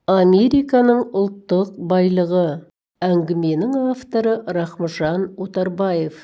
Американың ұлттық байлығы. Әңгіменің авторы Рахымжан Отарбаев.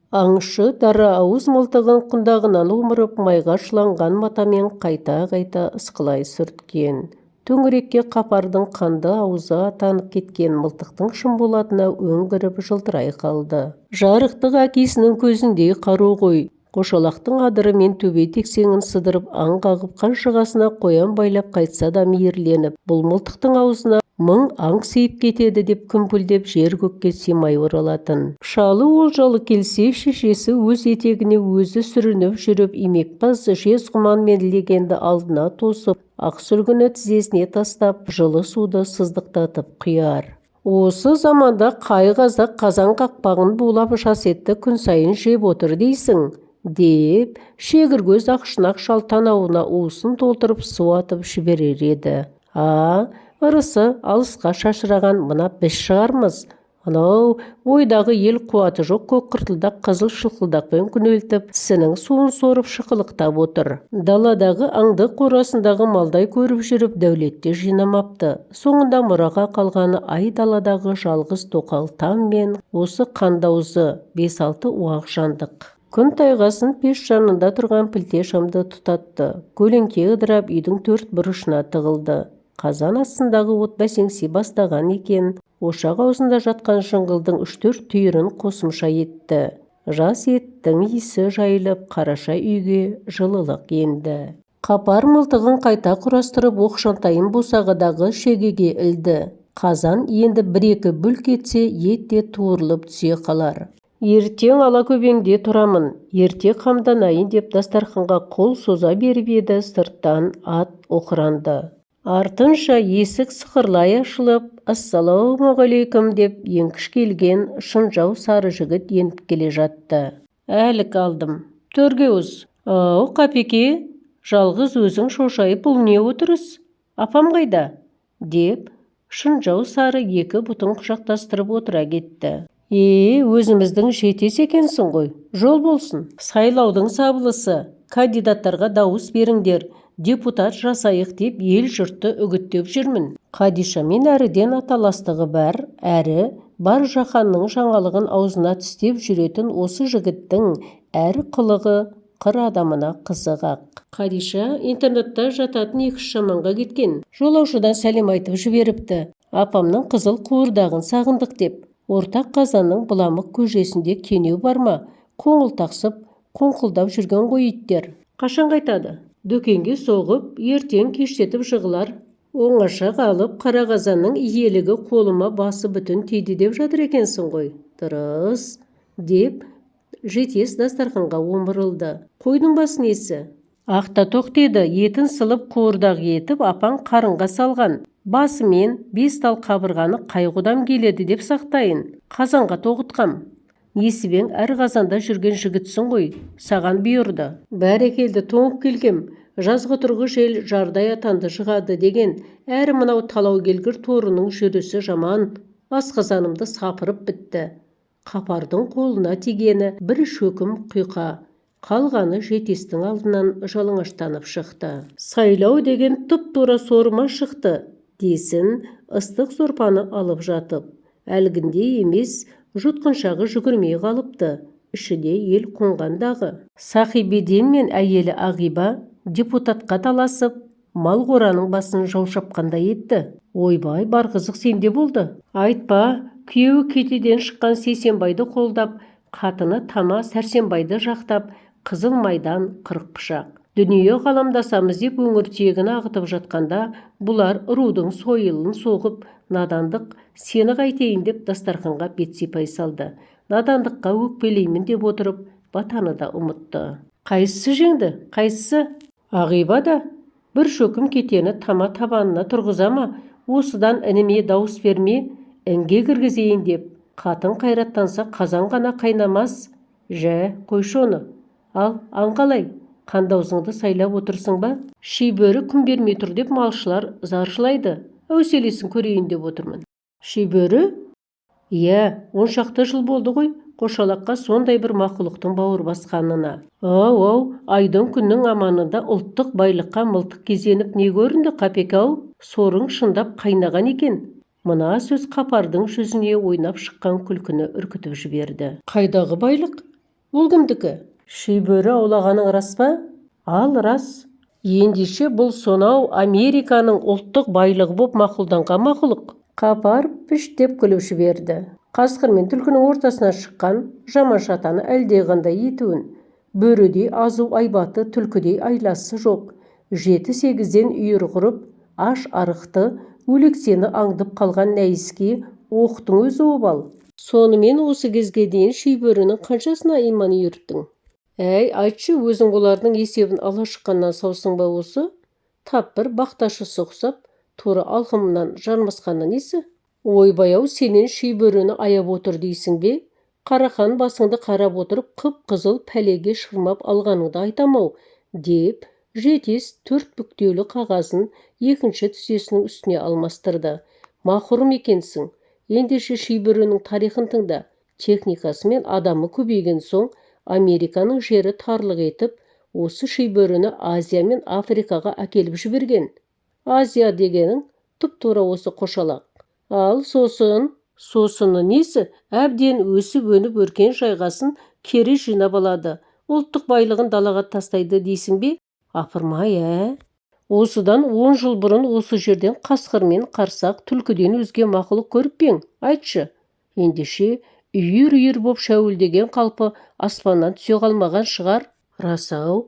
Аңшы дара ауыз мылтығын құндағынан омырып, майға шыланған матамен қайта-қайта ысқылай сүрткен. Төңірекке Қапардың қанды аузы атанып кеткен мылтықтың шымболатына өң кіріп жылтырай қалды. Жарықтық әкесінің көзіндей қару ғой. Қошалақтың адырымен төбе тексеңін сыдырып, аң қағып, қанжығасына қоян байлап қайтса да мейірленіп, бұл мылтықтың аузына мың аң сыйып кетеді деп күмпілдеп жер-көкке сыймай оралатын. Шалы олжалы келсе, шешесі өз етегіне өзі сүрініп жүріп, имекбас жез құман мен легенді алдына тосып, ақ сүлгіні тізесіне тастап, жылы суды сыздықтатып құяр. Осы заманда қай қазақ қазан қақпағын булап жас етті күн сайын жеп отыр дейсің, деп шегір көз ақшұнақ шал танауына уысын толтырып су атып жіберер еді. А, ырысы алысқа шашыраған мына біз шығармыз. Анау ойдағы ел қуаты жоқ көк қыртылдақ қызыл шылқылдақпен күнелтіп, тісінің суын сорып шықылықтап отыр. Даладағы аңды қорасындағы малдай көріп жүріп, дәулет те жинамапты. Соңында мұраға қалғаны айдаладағы жалғыз тоқал там мен осы қандаузы бес-алты уақ жандық. Күн тайғасын пеш жанында тұрған пілте шамды тұтатты. Көлеңке ыдырап үйдің төрт бұрышына тығылды. Қазан астындағы от бәсеңси бастаған екен, ошақ аузында жатқан жыңғылдың үш-төрт түйірін қосымша етті. Жас еттің иісі жайылып, қараша үйге жылылық енді. Қапар мылтығын қайта құрастырып, оқшантайын босағадағы шегеге ілді. Қазан енді бір-екі бүлк етсе, ет те туырылып түсе қалар. Ертең алакөбеңде тұрамын, ерте қамданайын деп дастарханға қол соза беріп еді, сырттан ат оқыранды. Артынша есік сықырлай ашылып, «Ассалаумағалейкум» деп еңкіш келген шынжау сары жігіт еніп келе жатты. Әлік алдым. Төрге оз. Ау, Қапеке, жалғыз өзің шошайып бұл не отырыс? Апам қайда? Деп шынжау сары екі бұтын құшақтастырып отыра кетті. Е, өзіміздің жетес екенсің ғой. Жол болсын. Сайлаудың сабылысы. Кандидаттарға дауыс беріңдер. Депутат жасайық деп ел-жұртты үгіттеп жүрмін. Қадишамен әріден аталастығы бар, әрі бар жаһанның жаңалығын аузына тістеп жүретін осы жігіттің әр қылығы қыр адамына қызық-ақ. Қадиша интернатта жататын екі-үш жаманға кеткен. Жолаушыдан сәлем айтып жіберіпті. Апамның қызыл қуырдағын сағындық деп. Ортақ қазанның быламық көжесінде кенеу бар ма, қоңылтақсып, қоңқылдап жүрген ғой иттер. Қашан қайтады? Дүкенге соғып, ертең кештетіп жығылар. Оңаша қалып, қара қазанның иелігі қолыма басы бүтін тиді деп жатыр екенсің ғой. Дұрыс, деп жетес дастарханға омырылды. Қойдың басы несі? Ақта тоқ деді, етін сылып қуырдақ етіп апаң қарынға салған. Басымен бес тал қабырғаны қай құдам келеді деп сақтайын. Қазанға тоғытқам. Несібең әр қазанда жүрген жігітсің ғой, саған бұйырды. Бәрекелді, тоңып келгем. Жазғытұрғы жел жардай атанды жығады деген, әрі мынау талау келгір торының жүрісі жаман, асқазанымды сапырып бітті. Қапардың қолына тигені бір шөкім құйқа, қалғаны жетестің алдынан жалаңаштанып шықты. Сайлау деген тұп-тура сорыма шықты, десін ыстық сорпаны алып жатып. Әлгіндей емес, жұтқыншағы жүгірмей қалыпты, ішіне ел қонғандағы. Сахибеден мен әйелі Ағиба депутатқа таласып, мал қораның басын жау шапқандай етті. Ойбай, бар қызық сенде болды. Айтпа, күйеуі кетеден шыққан Сейсенбайды қолдап, қатыны Тама Сәрсенбайды жақтап, қызыл майдан қырық пышақ. Дүние ғаламдасамыз деп өңір тиегін ағытып жатқанда, бұлар рудың сойылын соғып, надандық сені қайтейін деп дастарханға бет сипай салды. Надандыққа өкпелеймін деп отырып, батаны да ұмытты. Қайсысы жеңді, қайсысы? Ағиба да бір шөкім кетені тама табанына тұрғыза ма, осыдан ініме дауыс берме, інге кіргізейін деп. Қатын қайраттанса қазан ғана қайнамас. Жә, қойшы оны. Ал, аң қалай? Қандаузыңды сайлап отырсың ба? Шибөрі күн бермей тұр деп малшылар зар жылайды. Әуселесін көрейін деп отырмын. Шибөрі? Иә, 10 шақты жыл болды ғой, Қошалаққа сондай бір мақұлықтың бауыр басқанына. Ау-ау, айдың күннің аманында ұлттық байлыққа мылтық кезеніп не көрінді, Қапеке-ау? Сорың шындап қайнаған екен. Мына сөз Қапардың жүзіне ойнап шыққан күлкіні үркітіп жіберді. Қайдағы байлық? Ол кімдікі? Шибөрі аулағаның рас па? Ал рас. Ендеше бұл сонау Американың ұлттық байлығы боп мақұлданған мақұлық. Қапар піштеп күліп жіберді. Қасқыр мен түлкінің ортасынан шыққан жаман шатаны әлдеқандай етуін. Бөрідей азу айбаты, түлкідей айласы жоқ. Жеті-сегізден үйір құрып, аш арықты, өлексені аңдып қалған нәйіске оқтың өзі обал. Сонымен осы кезге дейін шибөрінің қаншасына иман үйірттің? Әй, айтшы, өзің олардың есебін ала шыққаннан саусың ба осы? Тап бір бақташысы ұқсап, тура алқымынан жармасқаны несі? Ойбай-ау, сенен шибөріні аяп отыр дейсің бе? Қарақан басыңды қарап отырып, қып-қызыл пәлеге шырмап алғаныңды айтам-ау, деп Жетес төрт бүктеулі қағазын екінші тізесінің үстіне алмастырды. Мақұрым екенсің. Ендеше шибөрінің тарихын тыңда. Техникасы мен адамы көбейген соң, Американың жері тарлық етіп, осы шибөріні Азия мен Африкаға әкеліп жіберген. Азия дегенің тұп-тура осы қошалақ. Ал сосын, сосыны несі, әбден өсіп-өніп өркен жайғасын кері жинап алады. Ұлттық байлығын далаға тастайды дейсің бе? Апырмай, ә? Осыдан 10 жыл бұрын осы жерден қасқыр мен қарсақ, түлкіден өзге мақұлық көріп пе ең? Айтшы. Ендеше, үйір-үйір боп шәуілдеген қалпы аспаннан түсе қалмаған шығар. Рас-ау.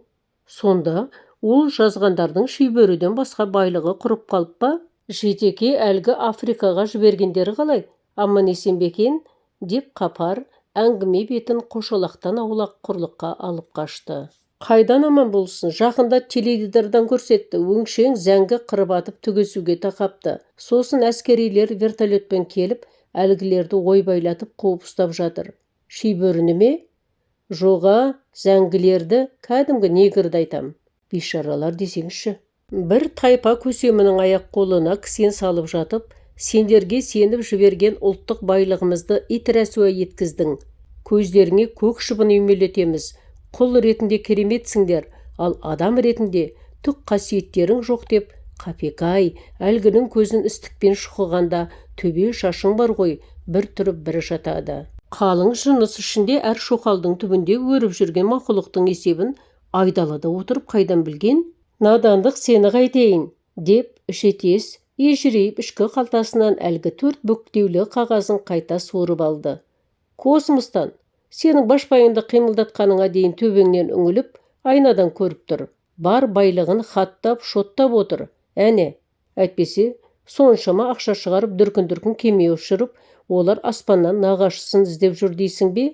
Сонда ол жазғандардың шибөріден басқа байлығы құрып қалып па? Жетеке, әлгі Африкаға жібергендері қалай? Аман-есен бе екен? Деп Қапар әңгіме бетін қошалақтан аулақ құрлыққа алып қашты. Қайдан аман болсын, жақында теледидардан көрсетті, өңшең зәңгі қырып атып түгесуге тақапты. Сосын әскерилер вертолетпен келіп, әлгілерді ойбайлатып қуып ұстап жатыр. Шибөріні ме? Жоға, зәңгілерді, кәдімгі негрді айтам. Бейшаралар десеңші. Бір тайпа көсемінің аяқ-қолына кісен салып жатып, сендерге сеніп жіберген ұлттық байлығымызды ит рәсуа еткіздің. Көздеріңе көк шыбын үймелетеміз. Құл ретінде кереметсіңдер, ал адам ретінде түк қасиеттерің жоқ деп, Қапекай, әлгінің көзін істікпен шұқығанда төбе шашың бар ғой, бір тұрып бірі жатады. Қалың жыныс ішінде әр шоқалдың түбінде өріп жүрген мақұлықтың есебін айдалада отырып қайдан білген? Надандық сені қайтейін, деп Жетес ежірейіп ішкі қалтасынан әлгі төрт бүктеулі қағазын қайта суырып алды. Космостан сенің башпайыңды қимылдатқаныңа дейін төбеңнен үңіліп, айнадан көріп тұр. Бар байлығын хаттап, шоттап отыр. Әне, әйтпесе, соншама ақша шығарып дүркін-дүркін кеме ұшырып, олар аспаннан нағашысын іздеп жүр дейсің бе?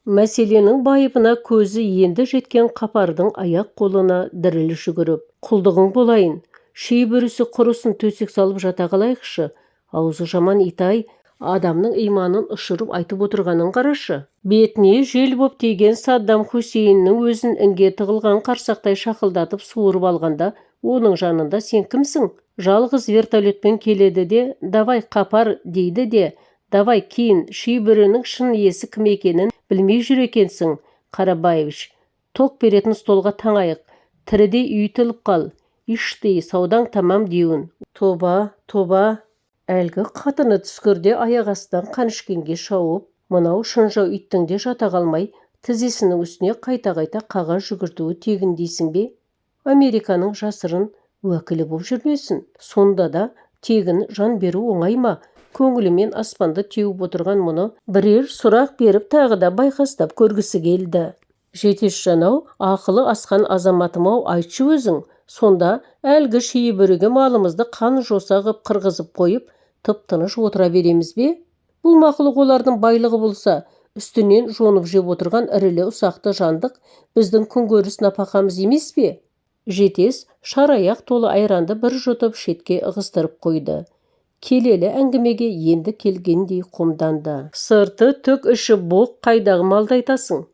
Мәселенің байыбына көзі енді жеткен Қапардың аяқ қолына діріл жүгіріп, құлдығың болайын, шибөрісі құрысын төсек салып жата қалайықшы. Аузы жаман итай, адамның иманын ұшырып айтып отырғанын қарашы. Бетіне жел боп тиген Саддам Хусейннің өзін інге тығылған қарсақтай шақылдатып суырып алғанда, оның жанында сен кімсің? Жалғыз вертолетпен келеді де, давай Қапар дейді де, давай кейін шибөрінің шын иесі кім екенін білмей жүр екенсің, Қарабаевич. Ток беретін столға таңайық, тірідей үйітіліп қал. Ишь ты, саудаң тамам деуін. Тоба, тоба. Әлгі қатыны түскірде аяқ астынан қан ішкенге шауып, мынау шынжау иттің де жата қалмай, тізесінің үстіне қайта-қайта қағаз жүгіртуі тегін дейсің бе? Американың жасырын уәкілі боп жүрмесін. Сонда да тегін жан беру оңай ма? Көңілімен аспанды теуіп отырған мұны бірер сұрақ беріп тағы да байқастап көргісі келді. Жетесжан-ау, ақылы асқан азаматым-ау, айтшы өзің. Сонда әлгі шиебөріге малымызды қан жоса қып қырғызып қойып, тып-тыныш отыра береміз бе? Бұл мақұлық олардың байлығы болса, үстінен жонып жеп отырған ірілі ұсақты жандық біздің күнкөріс напақамыз емес пе? Жетес шараяқ толы айранды бір жұтып шетке ығыстырып қойды. Келелі әңгімеге енді келгендей қомданды. Сырты түк, іші боқ қайдағы малды айтасың?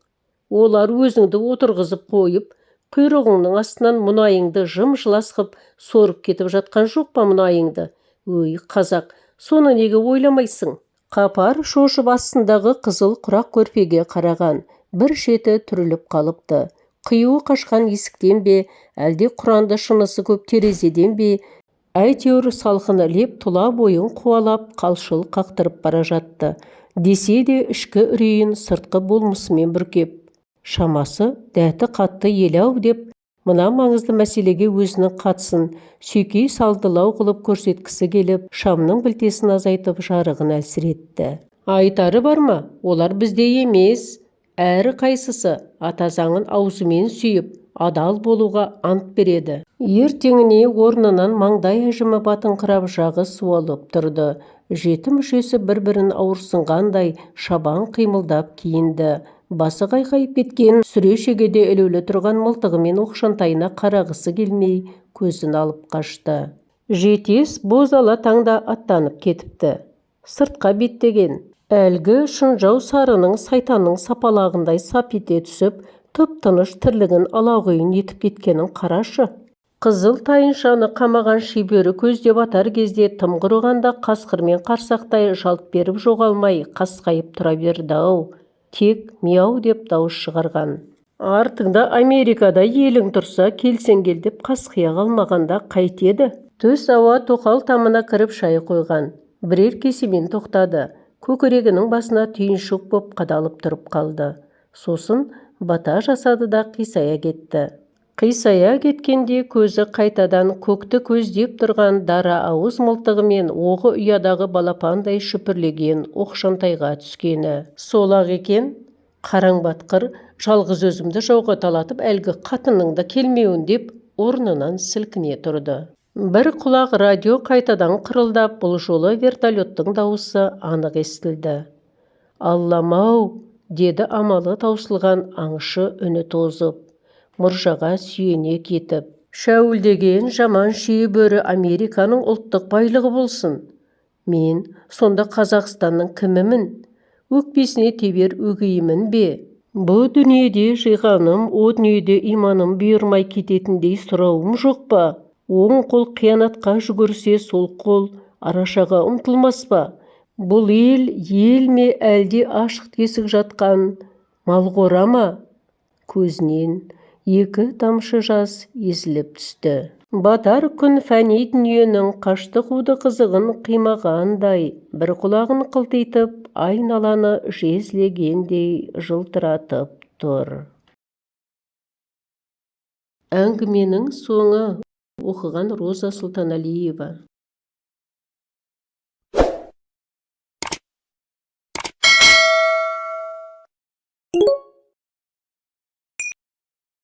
Олар өзіңді отырғызып қойып, құйрығыңның астынан мұнайыңды жым-жылас қып сорып кетіп жатқан жоқ па мұнайыңды? Өй, қазақ, соны неге ойламайсың? Қапар шошып астындағы қызыл құрақ көрпеге қараған. Бір шеті түріліп қалыпты. Қиюы қашқан есіктен бе, әлде құранды шынысы көп терезеден бе, әйтеуір салқын леп тұла бойын қуалап, қалшыл қақтырып бара жатты. Десе де ішкі үрейін сыртқы болмысымен бүркеп, шамасы дәті қатты ел-ау деп, мына маңызды мәселеге өзінің қатысын сүйкей салдылау қылып көрсеткісі келіп, шамның білтесін азайтып, жарығын әлсіретті. Айтары бар ма, олар біздей емес. Әрқайсысы ата заңын аузымен сүйіп, адал болуға ант береді. Ертеңіне орнынан маңдай әжімі батыңқырап, жағы суалып тұрды. Жеті мүшесі бір-бірін ауырсынғандай шабаң қимылдап киінді. Басы қайқайып кеткен сүре шегеде ілулі тұрған мылтығы мен оқшантайына қарағысы келмей, көзін алып қашты. Жетес бозала таңда аттанып кетіпті. Сыртқа беттеген. Әлгі шынжау сарының сайтанның сапалағындай сап ете түсіп, тып-тыныш тірлігін алақұйын етіп кеткенін қарашы. Қызыл тайыншаны қамаған шибөрі көздеп атар кезде тым құрығанда қасқыр мен қарсақтай жалт беріп жоғалмай, қасқайып тұра берді-ау. Тек «мияу» деп дауыс шығарған. Артыңда Америкада елің тұрса, келсең кел деп қасқия қалмағанда қайтеді. Түс ауа тоқал тамына кіріп шай қойған. Бірер кесемен тоқтады. Көкірегінің басына түйіншік боп қадалып тұрып қалды. Сосын бата жасады да қисая кетті. Қисая кеткенде көзі қайтадан көкті көздеп тұрған дара ауыз мылтығы мен оғы ұядағы балапандай шүпірлеген оқшантайға түскені. Сол-ақ екен, қараң батқыр, жалғыз өзімді жауға талатып әлгі қатынның да келмеуін деп орнынан сілкіне тұрды. Бір құлақ радио қайтадан қырылдап, бұл жолы вертолеттің дауысы анық естілді. «Аллам-ау!» деді амалы таусылған аңшы үні тозып, мұржаға сүйене кетіп. Шәуілдеген жаман шиебөрі Американың ұлттық байлығы болсын. Мен сонда Қазақстанның кімімін? Өкпесіне тебер өгеймін бе? Бұ дүниеде жиғаным, о дүниеде иманым бұйырмай кететіндей сұрауым жоқ па? Оң қол қиянатқа жүгірсе, сол қол арашаға ұмтылмас па? Бұл ел ел ме, әлде ашық-тесік жатқан малқора ма? Көзінен екі тамшы жас езіліп түсті. Батар күн фәни дүниенің қашты-қуды қызығын қимағандай, бір құлағын қылтитып, айналаны жезлегендей жылтыратып тұр. Әңгіменің соңы. Оқыған Роза Сұлтаналиева.